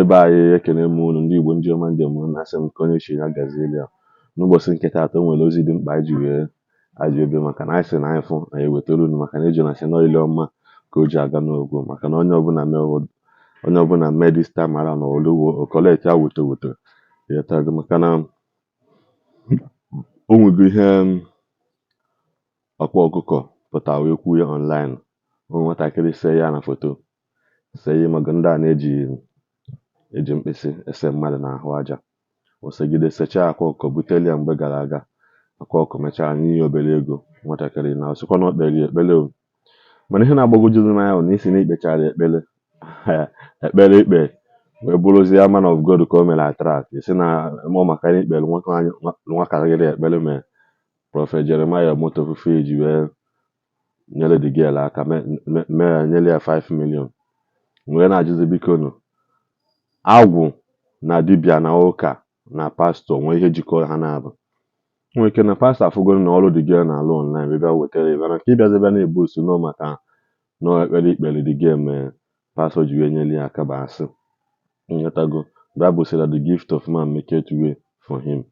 Be anyị, ekene m unu ndị Igbo, ndị ọma, ndị ọma. Na-asị m ka onye chi ya gazieli ya. N'ụbọchị nke taata, o nwere ozi dị mkpa anyị ji wee bịa, maka na anyị sị na anyị fụ anyị ewetara unu, maka na eji na sị ile ọma ka o ji aga n'ogwu, maka na onye ọbụla mee, onye ọbụla mee this time around oluwo collect ya woto woto ịghọtago, maka na o nwego ihe Akwa Ọkụkọ pụtara wee kwuo ya online. Ụmụ nwatakịrị see ya na foto, see ya, maka ndị a na-eji eji mkpịsị ese mmadụ n'ahụ aja. O segide sechaa Akwa Ọkụkọ buteli ya mgbe gara aga. Akwa Ọkụkọ mechara nye ya obere ego. Nwatakịrị na ọsịkwa na o kpere ya ekpere o, mana ihe na-agbagwojuzi m anya bụ na isi na ikpechara ekpere, ekpere ikpe wee bụrụzie man of God ka o mere attract, isi na mụ maka na ikpere nwatakịrị ekpere mee Prophet Jeremiah Omoto Fufeyin ji wee nyere the girl aka, mee ya nyere ya 5 million. Wee na-ajụzi, biko nụ, agwụ na dibịa na ụka na pastọ nwee ihe jikọrọ ha na-abụ nwere ike na pastọ afụgoro na ọrụ the girl na-alụ online wee bịa wetara ya, mana ka ịbịazi bịa na-ebusu nọ maka nọ ekpere ikpere the girl mee pastọ ji wee nyere ya aka bụ asị. Nghọtago? Bible said that the gift of man maketh way for him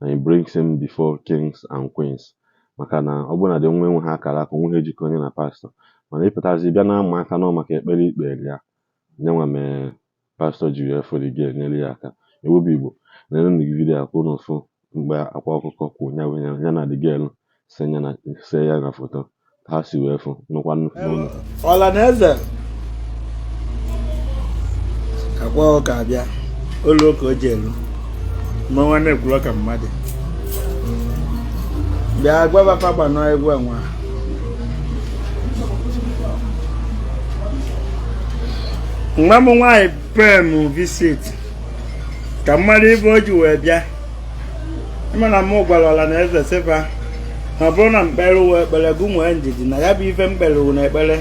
and he brings him before kings and queens. Maka na ọ bụrụ na dị nwa enwe ha akara aka onwe ha ejikọ onye na pastọ, mana ịpụtazi bịa na ama aka nọ maka ekpere ikpere ya nyenwa mee pastọ ji wee fụ the girl nyere ya aka. Ewu bụ Igbo na-ere vidio a ka unu fụ mgbe Akwa Ọkụkọ kwụ ya na the girl see ya na foto ka ha si wee fụ nụkwa n'ụlọ. Ọla na eze Akwa Ọkụkọ abịa olu ka o ji elu mmanwụ na-ekwuru ka mmadụ bịa gwabafa gbanọ egwu enwe. Nwa m nwaanyị pay m visit ka mmadụ ibe o ji wee bịa, mana m gwara ọla na eze sịfa na ọ bụrụ na mkpere wee ekpere gụ nwee ndidi na ya bụ ife mkpere na ekpere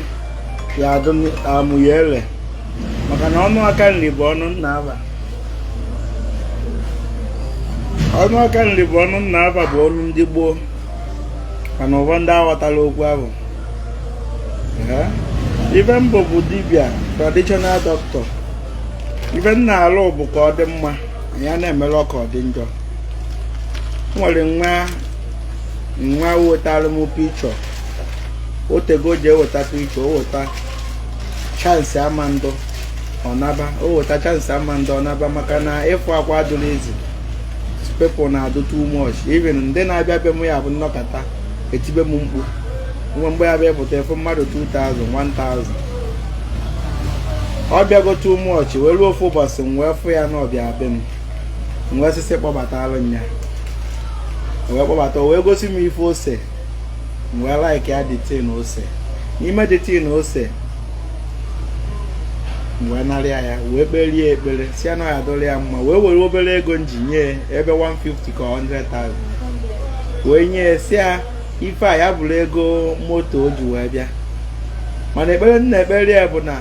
ya adụ amụ ya ele, maka na ọnụ aka nri bụ ọnụ nna aba, ọnụ aka nri bụ ọnụ nna aba, bụ ọnụ ndị gboo, mana ụfọdụ ndị aghọtala okwu ahụ. Ife mbụ bụ dibịa traditional doctor, ife m na-alụ bụ ka ọ dị mma, ya na-emere ka ọ dị njọ. Nwere nwa nwa wetara m picture, otego ji eweta picture, o weta chance ama ndụ ọnaba, o weta chance ama ndụ ọnaba, maka na ịfụ akwa adụrụ ezi. People na-adụ too much, even ndị na-abịa be m ya bụ nnọkọta etibe m mkpu nwe mgbe ya bịa pụta efu mmadụ 2000 1000. Ọ bịago too much wee ruo ofu ụbọchị m wee fụ ya na ọbịa be m, m wee sịsị kpọbatalụ nya, wee kpọbata, o wee gosi m ife ose, m wee like ya the thing ose n'ime the thing ose, m wee narịa ya, wee kperie ekpere si ya na ya dụrụ ya mma, wee were obere ego m ji nye ebe 150 ka 100,000 wee nye si ya ife a ya bụrụ ego moto o ji wee bịa. Mana ekpere m na-ekpere ya bụ na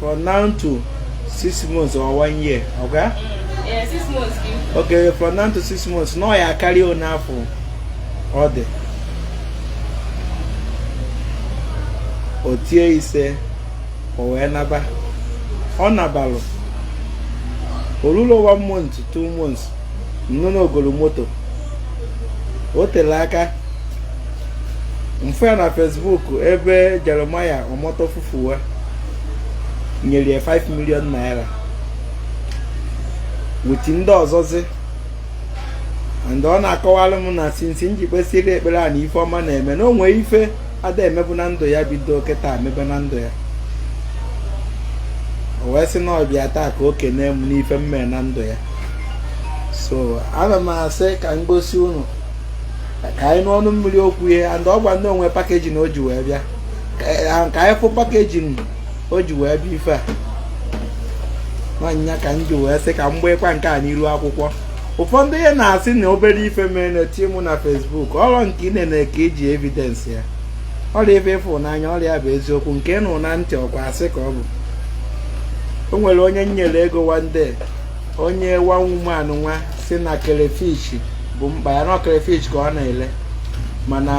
from now to 6 months or one year, okay? Yeah, 6 months. Okay, from now to 6 months na ọ ya akarị n'afọ ọ dị o tie ise, o wee naba. Ọ nabalụ orulo one month, 2 months, nnu n'ogolo moto o tere aka mfe ya na Facebook ebe Jeremiah Omoto Fufeyin nyere ya 5 million naira with ndị ọzọzi, and ọ na-akọwalụ m na since nji kpesịrị ekpere a na ife ọma na-eme na o nwee ife ada emebu na ndụ ya bido kịta emebe na ndụ ya. O wee sị na ọbịa taa ka o kene m n'ife mme na ndụ ya. So ana m asị ka m gosi unu ka anyị n'ọnụ mmiri okwu ihe, and ọ gwa ndị onwe packaging o ji wee bịa, ka anyị fụ packaging o ji wee bịa. Ife a nwaanyị ka m ji wee sị ka m gbekwa nke a n'iru akwụkwọ. Ụfọdụ ihe na-asị na obere ife mere na-eti mụ na Facebook, ọrụ nke ị nene ka iji evidence ya, ọrịa ife ịfụ n'anya, ọrịa bụ eziokwu nke ị nụ na ntị, ọkwa asị ka ọ bụ. O nwere onye m nyere ego one day, onye one woman nwa si na crayfish bụ mkpa ya, na crayfish ka ọ na-ele, mana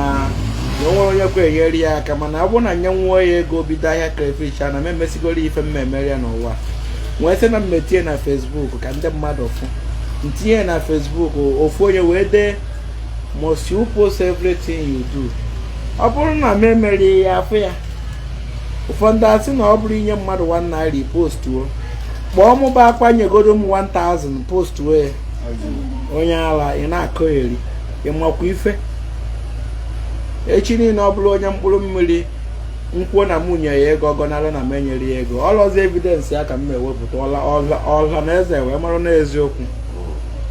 na o nwere onye kwe enyere ya aka, mana ọ bụrụ na nye nwuo ya ego bido ahịa crayfish, ana m emesigoro ife m emere ya n'ụwa. Wee sị na m metinye na Facebook ka ndị mmadụ fụ. Ntinye na Facebook, ofu onye wee dee, "Must you post everything you do?" Ọ bụrụ na m emerighị ya afụ ya, ụfọdụ asị na ọ bụrụ inye mmadụ 1 naira postuo, kpọọ mụ bụ akwa nyegodo m 1000 postuo ya. Onye ala, ị na-akọ eri, ị makwa ife echi niile. Ọ bụrụ onye mkpụrụ mmiri nkwuo na mụ nye ya ego, ọgọnalụ na m enyere ya ego, ọlọzi evidence ya ka m ewepụta ọla na eze wee mara n'eziokwu.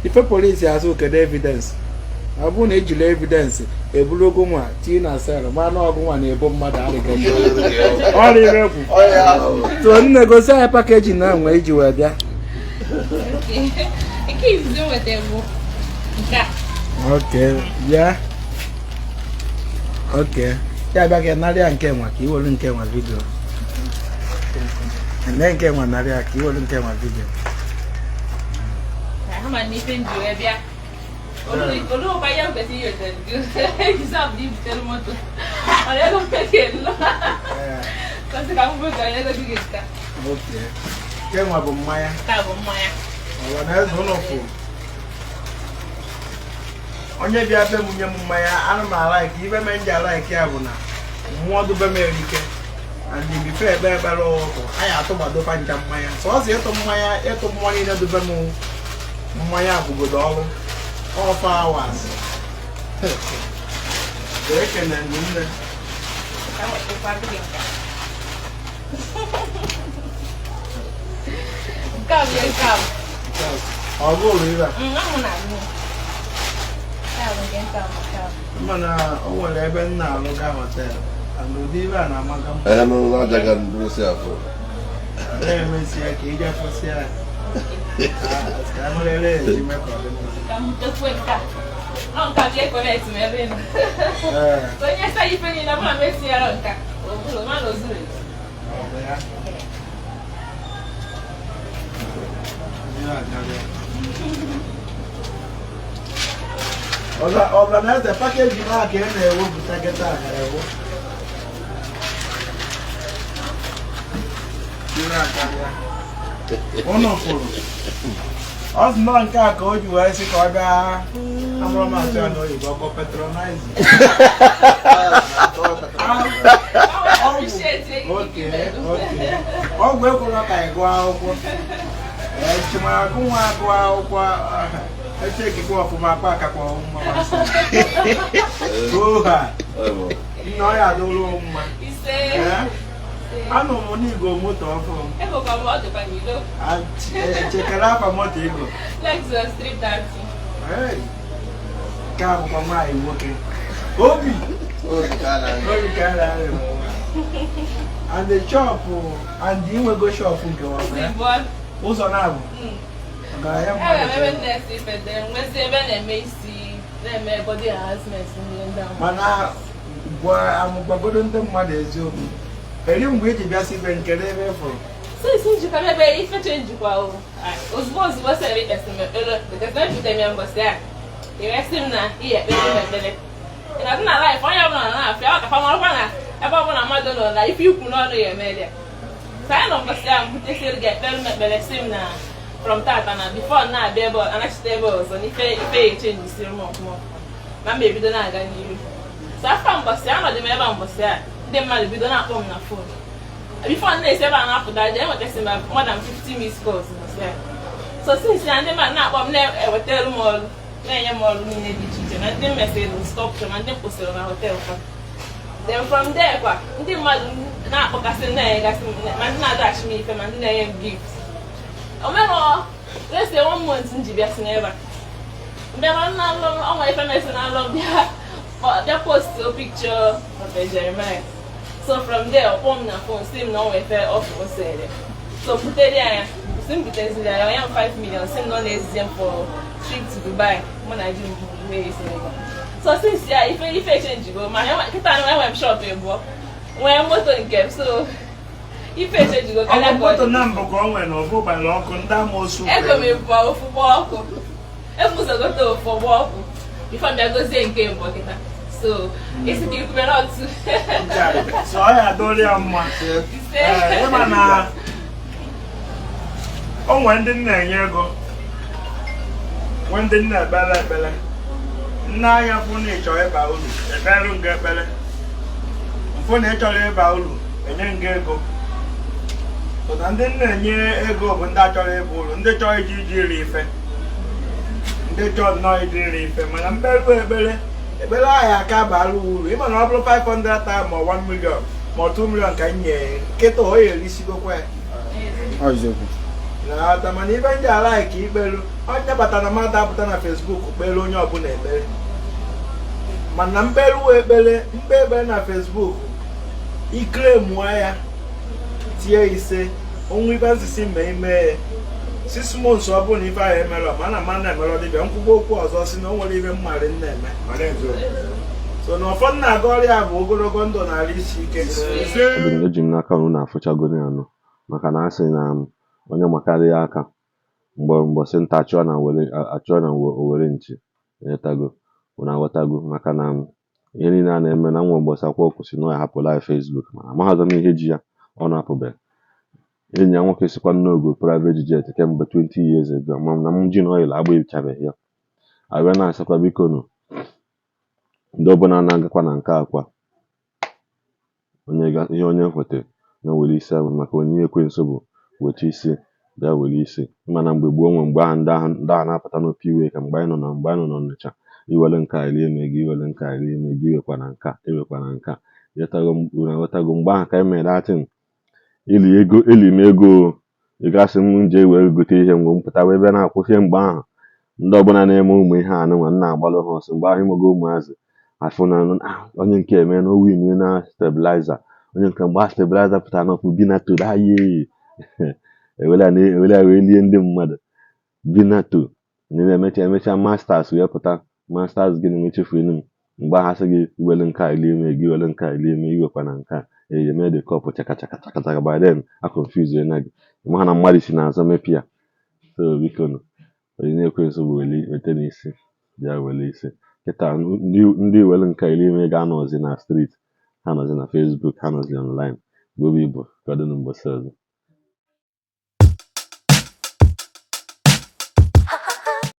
Ife polisi azụ, kedu evidence? Ọ bụrụ na ejiri evidence eburu ogo nwa tii na cell, ma na ọgụ nwa na-ebo mmadụ allegation ọrịa irekwu. So nne, gosi anyị package na nwe iji wee bịa. Nke izizi m nwetara bụ nke a. Ok, bịa. Ok, ya bịa ka narị ya nke nwa ka iwelu nke nwa video nne nke nwa narị ya ka iwelu nke nwa video. Ha ma na ife m ji wee bịa. Olu ihe m kwesịrị iwetara gị. Ejizi abụ ibutere moto. Mana ego m kwesịrị elu. Kwesị ka m bụ ka ego gị ga-eta. Ok, nke nwa bụ mmanya. Nke a bụ mmanya. Ọwa na eze ụlọ fụ onye bịa be m nye m mmanya, ana m a-like. Ibe me nji a-like ya bụ na mmụọ dube m erike and before ekpe ekpere ụtụ, anyị atụgbadokwa ncha mmanya sọọsọ ịtụ mmanya, ịtụ mmụọ niile dube m mmanya bụgodo ọrụ all 4 hours. Ekene gị, nne. Ka m wetakwa gị nke a. Nke a bụ ihe nke a bụ. Ọ bụrụ ibe a. Ahụ na-agụ. Nke a bụ nke nke a bụ nke a bụ. Mana o nwere ebe m na-alụ ga hotel and ụdị ibe a na-amaga m. Anya n'ụlọ aja ga nduru si afọ. Na-emesi ya ka ije fụsị ya ka a marịrị eji mee ka ọ dị mma. Ka m butekwe nke a. Ọ nke a bụ ihe connect m ebe ị nọ. Onye sa ife niile, ọ bụla m etinyere nke a, o bụrụ ma na o zuru ezu. Ọ bụ ya. Ihe a karịa. Ọbụla na eze package na ka ị na-ewepụta kịta ga-ewu. Ihe a karịa. Ụnụ kwuru ọ sị nọ nke a ka o ji wee sị ka ọ bịa amụrụ m atụ ya n'oyibo ọkọ patronize. Appreciate it. Okay. Ọgwụ ekwere ka ị gụọ akwụkwọ chimagụ nwa agụọ akwụkwọ echekikwa ọfụma akpa akakwa mma. Oha nna, ọ ya adụrụ mma. Ise. Anụ m n'igo moto ọfụrụ. Ebụkwa m, ọ dịkwa n'ilo. Chekere afa moto ego. Lexus 330. Hey, nke a bụkwa nwaanyị nwoke obi obi ka a na-arịa n'ụwa and the shop and inwego shop nke Ụzọ ọbụla ịbụọ. Ụzọ na-abụ ọgaranya Enwere m ebe mmadụ. m na-ese ife dị, nwezi ebe na-eme isi, na-eme body enhancement, ihe ndị ahụ. Mana gwa amụgwagodo ndị mmadụ eziokwu, eri mgbe iji bịa si be nkele ebe ị fụrụ. Since njikwa ebe ife chenjikwa o. Ozugbo ozugbo sịrị ikpesi m ekpere, because na ebute m ya mbọsị a. I wee sị m na ihe ekpere m ekpere. Ị na-adị na life onye ọbụla na-afịa ọ kafa marakwa na ebe ọbụla mmadụ nọ na ife ikwu n'ọnụ ya emeli ya. So anyị nọ mbọsị ahụ mbutesịrị gị ekpere m ekpere, sị m na from tata na before na-abịa ebe anachite ebe ọzọ na ife ife ya echenjisiri m ọfụma ọfụma na m ebido na-aga n'iru. So afọ mbọsị anọdụ m ebe a mbọsị a, ndị mmadụ bido na-akpọ m na phone. Before m na-esi ebe a na-apụta aja, enwetasị m more than 50 missed calls mbọsị a. So since na ndị mmadụ na-akpọ m, na-ewetara m ọrụ, na-enye m ọrụ niile dị iche iche, na ndị m mesịrị sculpture, ma ndị m kwụsịrị na hotel kwa. Then from there kwa, ndị mmadụ na-akpọkasị m, na-enyegasị m, ma ndị na-adaghachi m ife, ma ndị na-enye m gift. O merọ, let's say one month m ji bịa si n'ebe a bịa ma nna alọ ọnwa ife mesi na alọ bịa bịa post o picture Prophet Jeremiah. So from there ọ kpọọ m na phone, sị m na ọnwa ife ọfụ o sere, so butere ya, si m buteziri ya, onye m 5 million, si m na ọ na-ezizi m for trip to Dubai, mụ na di m wee esi ego. So since ya ife ife chenjigo ma kịta enwe m shop ịbụọ, nwee moto nke m, so ife chenjigo karịa Ọkụ ka ọ moto dị. Na mbụ ka o nwere na ọbụ gbara ọkụ ndị amoosu. Ego m ịbụọ, ofu gbaa ọkụ, ebu ụzọ gote ofu gbaa ọkụ before m bịa gozie nke mbụ kịta. So isi ka ikwube n'otu. So ọ ya adụrụ ya mma. Ise. Ee, ịma na O nwere ndị m na-enye ego, nwee ndị m na-ekpere ekpere. Nne anya fụ na ị chọrọ ịba uru, ekpere m gị ekpere. Mfụ na ị chọrọ ịba uru, enye m gị ego. So na ndị m na-enye ego bụ ndị achọrọ ịba uru, ndị chọrọ iji iji iri ife, ndị chọrọ nnọọ iji iri ife. Mana mkperu ekpere, ekpere ahụ aka bara uru. Ịma na ọ bụrụ 500,000 ma 1 million ma 2 million ka m nye kịta, ọ ya erisigokwa ya. Ọ eziokwu. Na-aghọta? Mana ibe ndị ala ka ikpelu onye bata na mmadụ apụta na Facebook kpere onye ọbụla ekpere. Mana mkperu ekpere, mkpe ekpere na Facebook, ikre mụọ ya, tie ise onwe ibe nsisi ma ime ya 6 months, ọ bụrụ na ife ahụ emerọ, ma na mmadụ emerọ dibịa nkwụkwọ okwu ọzọ si na o nwere ibe mmarị m na-eme. So na ụfọdụ na-aga ọrịa bụ ogologo ndụ na arụ isi ike. Eji m n'aka na unu afụchago ya anụ, maka na a sị na onye makarịa aka mgbe mbọsị nta achụọ na were achụọ na owere nchi enyetago. Unu aghọtago? Maka na ihe niile a na-eme na nwa mbọsị akwụkwọ kwụsị na ọ ya hapụla ya Facebook, mana amaghịzị m ihe ji ya ọ na-apụbeghị. Enyi ya nwoke sikwa n'ogo private jet kemgbe 20 years ago, ma na m ji na oil agba echabeghị ya. Abịa na-asịkwa, biko nụ, ndị ọbụla na-agakwa na nke akwa onye ihe onye kwete na were isi ahụ, maka onyinye ekwensu bụ weta isi bịa were isi. Mana mgbe gboo nwe mgbe ahụ ndị ahụ na-apụta n'opi iwe, ka mgbe anyị nọ na mgbe anyị nọ n'Ọnịcha, iwere nke a rie eme gị, iwere nke a rie eme gị, iwekwa na nke a, ewekwa na nke a. Ịghọtago? Unu aghọtago? Mgbe ahụ ka anyị mere datin ili ego, eli m ego ị gasị m jee wee gote ihe mgbe m pụta wee bịa na-akwụsị. Mgbe ahụ ndị ọbụla na-eme ụmụ ihe anụnwa m na-agbalụ ha ọsọ. Mgbe ahụ ịmụgo ụmụazị afụ na onye nke eme na o win na stabilizer, onye nke mgbe a stabilizer pụtara n'ọfụ binato aye ewere ya wee lie ndị mmadụ binato na-emecha emecha masters wee pụta masters. Gịnị mechefu enu m mgbe ahụ asị gị iwere nke a lie eme gị, iwere nke a lie eme, iwekwa na nke a eye mee the cup chaka chaka chaka chaka. By then a confuse na gị ma na mmadụ si n'azụ mepee ya. So biko nụ, onyinye ekwensu bụ weli weta n'isi bịa were isi. Kịta ndị were nke a lie eme ga-anọzi na street, ha nọzi na Facebook, ha nọzi online. Gboo Igbo ka ọ dị n'ụbọchị ọzọ.